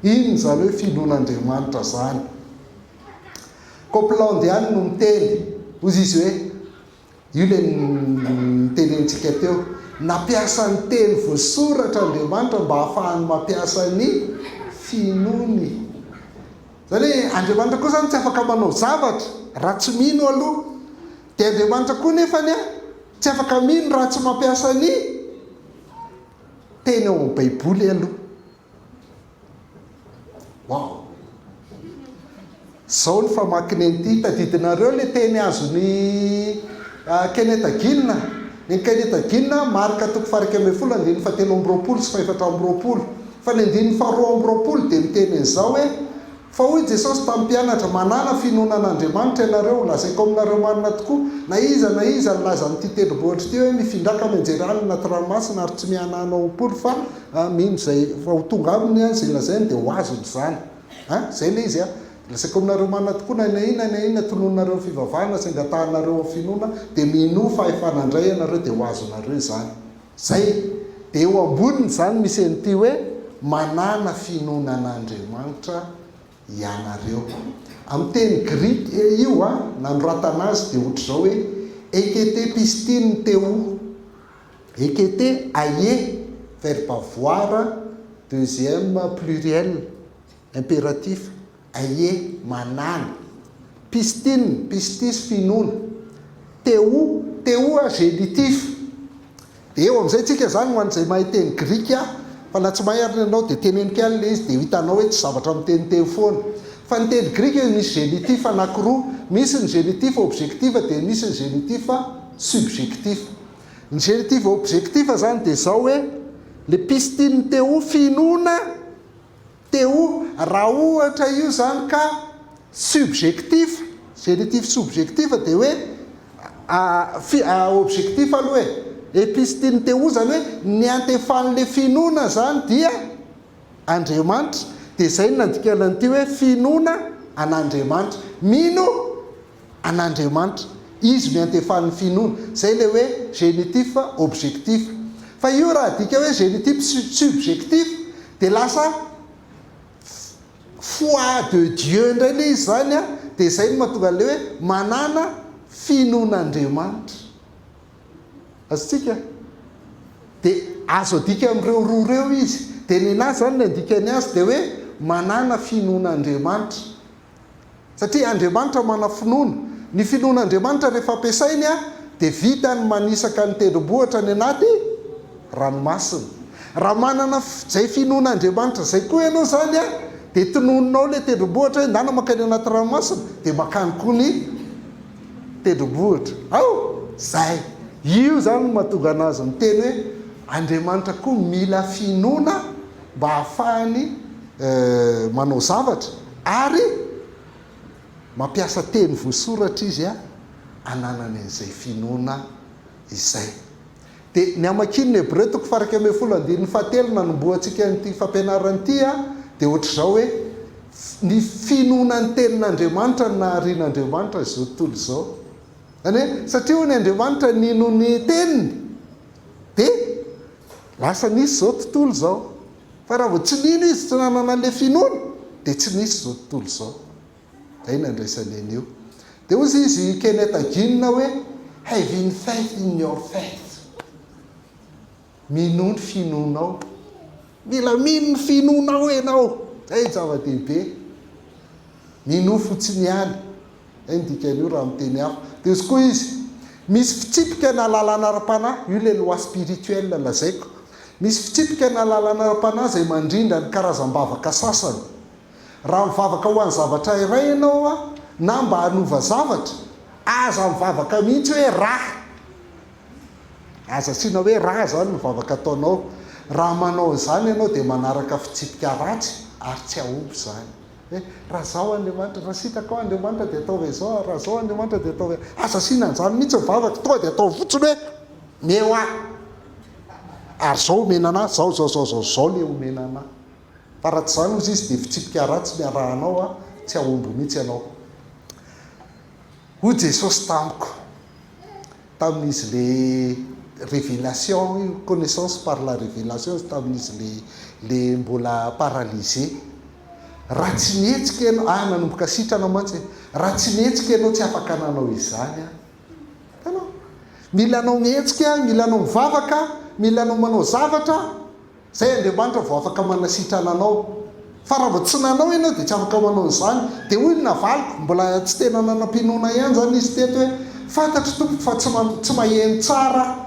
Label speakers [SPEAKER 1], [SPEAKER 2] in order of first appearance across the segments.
[SPEAKER 1] Inona izany hoe finoan'Andriamanitra izany? Copeland ihany no miteny, hozy izy hoe, io ilay notenenintsika teo, nampiasa ny teny voasoratra Andriamanitra mba hahafahany mampiasa ny finoany. Izany hoe Andriamanitra koa izany tsy afaka manao zavatra raha tsy mino aloha. Dia Andriamanitra koa nefany tsy afaka mino raha tsy mampiasa ny teny ao amin'ny Baiboly aloha. Wow! Zao ny famakiny an'ity, tadidinareo le teny azon'i Kenneth Hagin? Ny an'i Kenneth Hagin, Marka toko faha-11 andininy fahatelo amby roapolo sy fahefatra amby roapolo. Fa ny andininy faharoa amby roapolo dia miteny an'izao hoe, Fa hoy Jesosy tamin'ny mpianatra, Manàna finoana an'Andriamanitra ianareo, lazaiko aminareo marina tokoa, na iza na iza nilaza amin'ity tendrombohitra ity hoe, Mifindraka mianjera any anaty ranomasina ary tsy mihanahana ao am-pony fa mino izay fa ho tonga aminy izay lazainy dia ho azony izany. An? Izay ilay izy an. Lazaiko aminareo marina tokoa, na inona na inona tononinareo amin'ny fivavahana sy angatahanareo amin'ny finoana, dia minoa fa efa nandray ianareo dia ho azonareo izany. Izay. Dia eo amboniny izany misy an'ity hoe manàna finoana an'Andriamanitra ianareo. Amin'ny teny grika io an, nanoratana azy dia ohatr'izao hoe ekete pistin theou. Ekete, ayez, verbe avoir, deuxième pluriel, impératif, ayez, manàna. Pistin, pistis, finoana. Theou, theou a génitif. Dia eo amin'izay tsika izany ho an'izay mahay teny grika, fa na tsy mahay ary ianao dia teneniko ihany ilay izy dia ho hitanao hoe tsy zavatra miteniteny foana. Fa ny teny grika misy génitif anankiroa, misy ny génitif objectif dia misy ny génitif subjectif. Ny génitif objectif izany dia izao hoe, le pistin theou finoana theou, raha ohatra io izany ka subjectif, génitif subjectif dia hoe fi, objectif aloha e, epistin theou izany hoe ny antefan'le finoana izany dia Andriamanitra, dia izay no nandikana an'ity hoe finoana an'Andriamanitra. Mino an'Andriamanitra. Izy miantefan'ny finoana. Izay ilay hoe génitif objectif. Fa io raha adika hoe génitif subjectif dia lasa foi de Dieu indray ilay izy izany an, dia izay no mahatonga an'ilay hoe manàna finoan'Andriamanitra. Azontsika? Dia azo adika amin'ireo roa ireo izy. Dia nenahy izany ny andikany azy dia hoe manàna finoan'Andriamanitra. Satria Andriamanitra mana finoana. Ny finoan'Andriamanitra rehefa ampiasainy dia vita ny manisaka ny tendrombohitra any anaty ranomasina. Raha manana izay finoan'Andriamanitra izay koa ianao izany dia tononinao ilay tendrombohitra hoe ndana mankany anaty ranomasina dia mankany koa ny tendrombohitra. Ao! Izay. Io izany no mahatonga an'azy miteny hoe Andriamanitra koa mila finoana mba hahafahany manao zavatra ary mampiasa teny voasoratra izy hananany an'izay finoana izay. Dia ny hamakian'ny Hebreo toko faha-11 andininy fahatelo nanombohantsika an'ity fampianarana ity dia ohatr'izao hoe, ny finoana ny tenin'Andriamanitra no naharian'Andriamanitra izao tontolo izao. Izany hoe satria hono Andriamanitra nino ny teniny dia Lasa nisy izao tontolo izao. Fa raha vao tsy nino izy, tsy nanana an'ilay finoana, dia tsy nisy izao tontolo izao. Izay no andraisany an'io. Dia hozy izy Kenneth Hagin hoe, Having faith in your faith. Minoa ny finoanao. Mila mino ny finoanao ianao. Izay no zava-dehibe. Minoa fotsiny ihany. Izay no dikan'io raha amin'ny teny hafa. Dia hozy koa izy, Misy fitsipika na lalàna ara-panahy, io ilay loi spirituelle lazaiko. Misy fitsipika na lalàna ara-panahy izay mandrindra ny karazam-bavaka sasany. Raha mivavaka ho an'ny zavatra iray ianao na mba hanova zavatra, aza mivavaka mihitsy hoe raha. Aza asiana hoe raha izany ny vavaka ataonao. Raha manao an'izany ianao dia manaraka fitsipika ratsy ary tsy hahomby izany. Hoe, raha izao Andriamanitra, raha sitraka ao Andriamanitra dia ataovy izao, ary raha izao Andriamanitra dia ataovy. Aza asiana an'izany mihitsy ny vavaka, tonga dia ataovy fotsiny hoe, meo ahy. Ary izao omena anah, izao, izao, izao, izao, izao ilay omena anah. Fa raha tsy izany hozy izy dia fitsipika ratsy ny arahanao an, tsy hahomby mihitsy ianao. Hoy Jesosy tamiko, tamin'izy le révélation io, connaissance par la révélation izy tamin'izy le le mbola paralysé. Raha tsy nihetsika ianao, ah nanomboka sitrana mantsy e, raha tsy nihetsika ianao tsy afaka nanao izany aho. Hitanao? Mila anao mihetsika, mila anao mivavaka, mila anao manao zavatra, izay Andriamanitra vao afaka manasitrana anao. Fa raha vao tsy nanao ianao dia tsy afaka manao an'izany. Dia hoy ny navaliko, mbola tsy tena nanam-pinoana ihany izany izy teto hoe, fantatro tompoko fa tsy tsy maheno tsara aho.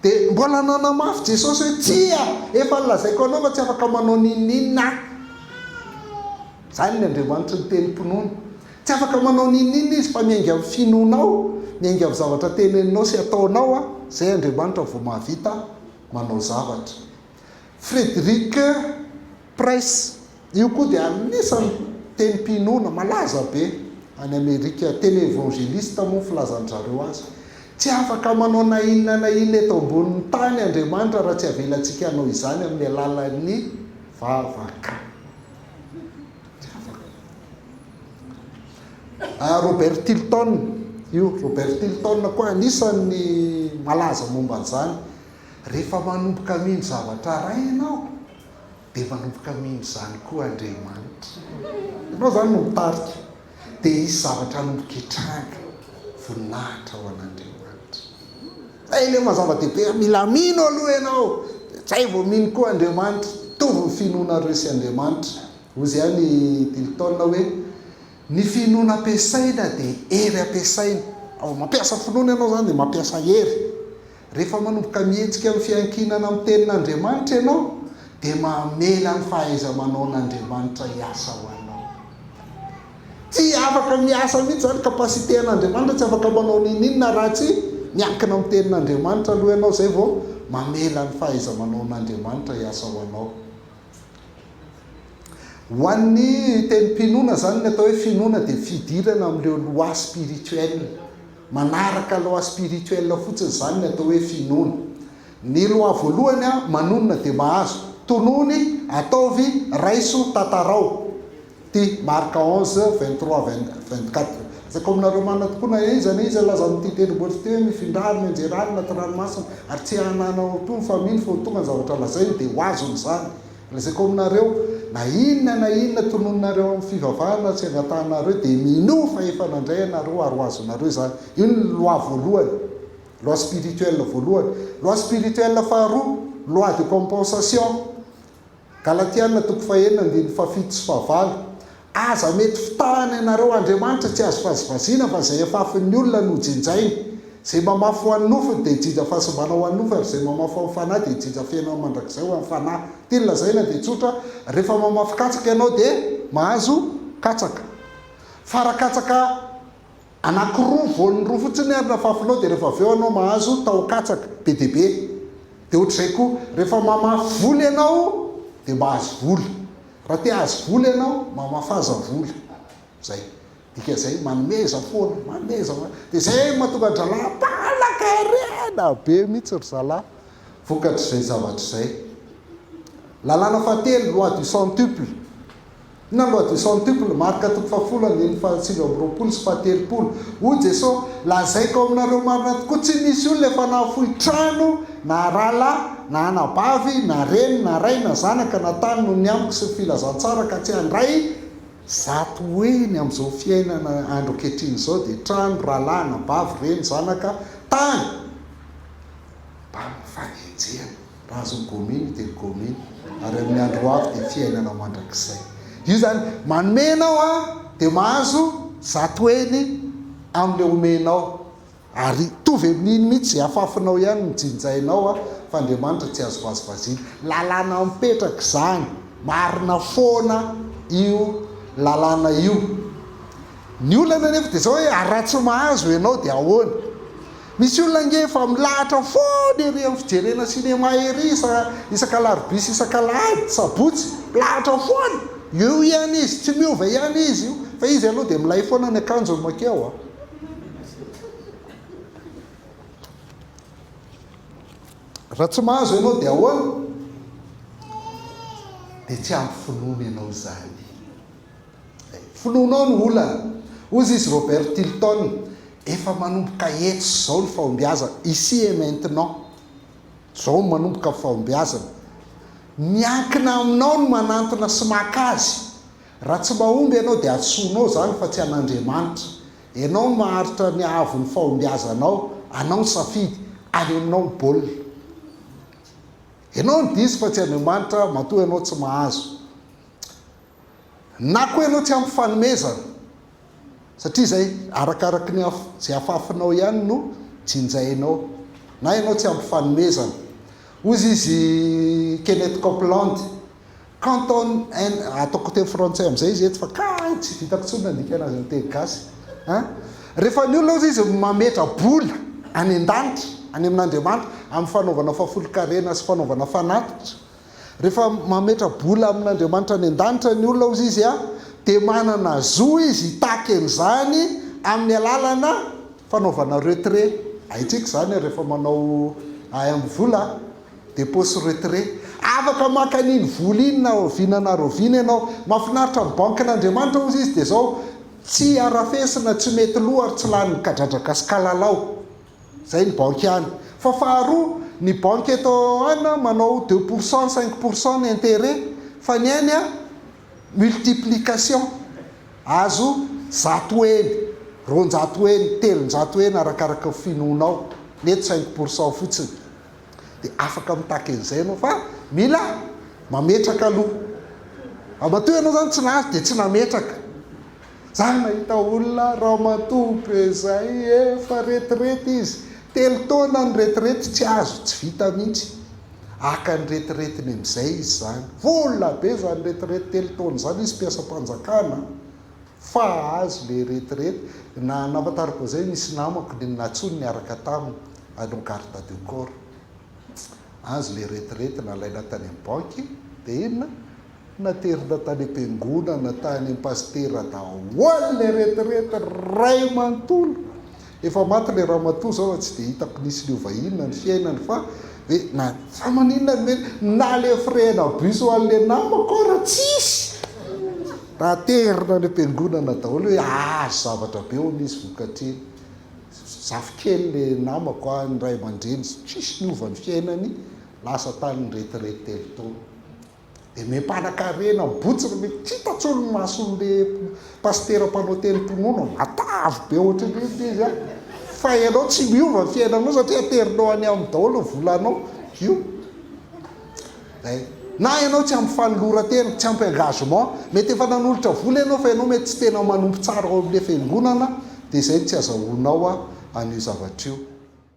[SPEAKER 1] Dia mbola nanamafy Jesosy hoe, Tsia! Efa nolazaiko anao fa tsy afaka manao n'inon'inona aho. Izany ny Andriamanitry ny tenim-pinoana. Tsy afaka manao n'inon'inona Izy fa miainga amin'ny finoanao, miainga amin'ny zavatra teneninao sy ataonao, izay Andriamanitra vao mahavita manao zavatra. Frederick Price, io koa dia anisan'ny tenim-pinoana malaza be any Amerika, télévangéliste moa ny filazan-dry zareo azy. Tsy afaka manao na inona na inona eto ambonin'ny tany Andriamanitra raha tsy avelantsika hanao izany amin'ny alalan'ny vavaka. Tsy afaka. Robert Tilton, io Robert Tilton koa anisan'ny malaza momba an'izany. Rehefa manomboka mino zavatra iray ianao, dia manomboka mino izany koa Andriamanitra. Ianao izany no mitarika. Dia hisy zavatra hanomboka hitranga. Voninahitra ho an'Andriamanitra. Izay ilay maha zava-dehibe, mila mino aloha ianao, dia izay vao mino koa Andriamanitra. Mitovy ny finoanareo sy Andriamanitra. Hozy ihany i Tilton hoe, Ny finoana ampiasaina dia hery ampiasaina. Raha vao mampiasa finoana ianao izany dia mampiasa hery. Rehefa manomboka mihetsika amin'ny fiankinana amin'ny Tenin'Andriamanitra ianao, dia mamela ny fahaiza-manaon'Andriamanitra hiasa ho anao. Tsy afaka miasa mihitsy izany capacité an'Andriamanitra, tsy afaka manao n'inon'inona raha tsy miankina amin'ny Tenin'Andriamanitra aloha ianao, izay vao mamela ny fahaiza-manaon'Andriamanitra hiasa ho anao. Ho an'ny tenim-pinoana izany, ny atao hoe finoana dia fidirana amin'ireo loi spirituelle. Manaraka loi spirituelle fotsiny izany ny atao hoe finoana. Ny loi voalohany, manonona dia mahazo. Tonony, ataovy, raiso, tantarao. Ity, Marc 11, 23, 24. Lazaiko aminareo marina tokoa na iza na iza hilaza amin'ity tendrombohitra ity hoe mifindrà ary mianjera any anaty ranomasina ary tsy hanana ao am-pony fa mino fa ho tonga ny zavatra lazainy dia ho azony izany. Lazaiko aminareo, na inona na inona tononinareo amin'ny fivavahana sy angatahanareo dia minoa fa efa nandray ianareo ary ho azonareo izany. Io ny loi voalohany, loi spirituelle voalohany. Loi spirituelle faharoa, loi de compensation. Galatiana toko fahenina andininy fahafito sy fahavalo, Aza mety fitahana ianareo, Andriamanitra tsy azo vazivaziana fa izay afafin'ny olona no jinjainy. Izay mamafy ho an'ny nofony dia hijinja fahasimbana ho an'ny nofo ary izay mamafy ho an'ny fanahy dia hijinja fiainana mandrakizay ho an'ny fanahy. Ity no lazaina dia tsotra, rehefa mamafy katsaka ianao dia mahazo katsaka. Fa raha katsaka Anakiroa, voany roa fotsiny ary nafafinao dia rehefa avy eo ianao mahazo taho-katsaka be dia be. Dia ohatr'izay koa, rehefa mamafy vola ianao dia mahazo vola. Raha te hahazo vola ianao, mamafaza vola. Izay. Dikan'izay, manomeza foana, manomeza, dia izay no mahatonga an-drahalahy mpanan-karena be mihitsy ry zalahy vokatr'izay zavatra izay. Lalàna fahatelo, loi du centuple. Inona ny loi du centuple? Marka toko fahafolo andininy faha29 sy fahatelopolo. Hoy Jesoa, Lazaiko aminareo marina tokoa, tsy misy olona efa nahafoy trano, na rahalahy, na anabavy, na reny, na ray, na zanaka, na tany noho ny amiko sy ny filazantsara ka tsy handray zato heny amin'izao fiainana andro ankehitriny izao, dia trano, rahalahy, anabavy, reny, zanaka, tany, mbamin'ny fanenjehana. Raha azon'i Gomina dia Gomina, ary amin'ny andro ho avy dia fiainana mandrakizay. Io izany, manome ianao an, dia mahazo zatoheny amin'ilay omenao. Ary hitovy amin'iny mihitsy, izay afafinao ihany no jinjainao an, fa Andriamanitra tsy azo vazivaziana. Lalàna mipetraka izany, marina foana io lalàna io. Ny olana anefa dia izao hoe, ary raha tsy mahazo ianao dia ahoana? Misy olona ange efa milahatra foana ery amin'ny fijerena cinéma ery isa isaka alarobia sy isaka alahady, sabotsy, milahatra foana! Eo ihany izy, tsy miova ihany izy io, fa izy aloha dia milay foana ny akanjony mankeo a! Raha tsy mahazo ianao dia ahoana? Dia tsy ampy finoana ianao izany. Finoanao no olana. Hozy izy Robert Tilton, Efa manomboka eto sy izao ny fahombiazana, ici et maintenant. Izao no manomboka ny fahombiazana. Miankina aminao ny manantona sy maka azy. Raha tsy mahomby ianao dia hadisoanao izany fa tsy an'Andriamanitra. Ianao no maharitra ny haavon'ny fahombiazanao, anao ny safidy, any aminao ny baolina. Ianao no diso fa tsy Andriamanitra matoa ianao tsy mahazo. Na koa ianao tsy ampy fanomezana. Satria izay arakaraky ny izay afafinao ihany no jinjainao. Na ianao tsy ampy fanomezana. Hozy izy Kenneth Copeland, Quand on en, ataoko teny frantsay amin'izay izy eto fa kay tsy vitako intsony nandika anazy amin'ny teny gasy an! Rehefa ny olona hozy izy mametra-bola any an-danitra, any amin'Andriamanitra, amin'ny fanaovana fahafolonkarena sy fanaovana fanatitra, rehefa mametra-bola amin'Andriamanitra any an-danitra ny olona hozy izy an, dia manana zo izy hitaky an'izany amin'ny alalana fanaovana retrait. Haintsika izany rehefa manao AM vola an! Dépôt sy retrait. Afaka maka an'iny vola iny na oviana na raoviana ianao. Mahafinaritra ny bankin'Andriamanitra hozy izy dia izao, tsy arafesina, tsy mety lo ary tsy lany kadradraka sy kalalao. Izay ny banky any. Fa faharoa, ny banky eto any manao deux pour cent, cinq pour cent ny intérêt, fa ny any multiplication. Azo zato heny, 200 heny, 300 heny arakaraka ny finoanao. Ny eto cinq pour cent fotsiny. Dia afaka mitaky an'izay ianao fa mila mametraka aloha. Ramatoa ianao izany tsy nahazo dia tsy nametraka. Za nahita olona ramatoa be zay efa retirety izy, telo taona ny retirety tsy azo, tsy vita mihitsy. Haka ny retiretiny amin'izay izy izany. Vola be izany retirety telo taona izany, izy mpiasam-panjakana fa azo le retirety. Na nahafantarako an'izay nisy namako ny nantsoiny niaraka taminy hanao garde de corps. Azo le retirety nalaina tany amin'ny banky dia inona? Naterina tany am-piangonana, tany amin'ny pasitera daholo le retirety ray manontolo. Efa maty le ramatoa zao fa tsy dia hitako nisy niova inona ny fiainany fa hoe na fa maninona no hoe na le frais-na bus ho an'le namako ara tsisy! Naterina any am-piangonana daholo hoe azo zavatra be hono izy vokatr'iny. Zafikely le namako a, ny ray aman-dreny tsisy niova ny fiainany, lasa tany niretirety telo taona. Dia mempanakarena mibotsina, mety tsy hita intsony ny mason'le pasitera mpanao tenim-pinoana, matavy be ohatran'inona izy an! Fa ianao tsy miova ny fiainanao satria aterinao any aminy daholo ny volanao, io. Zay. Na ianao tsy ampy fanoloran-tena, tsy ampy engagement, mety efa nanolotra vola ianao fa ianao mety tsy tena manompo tsara ao amin'ilay fiangonana, dia izay no tsy azahoanao an'io zavatra io.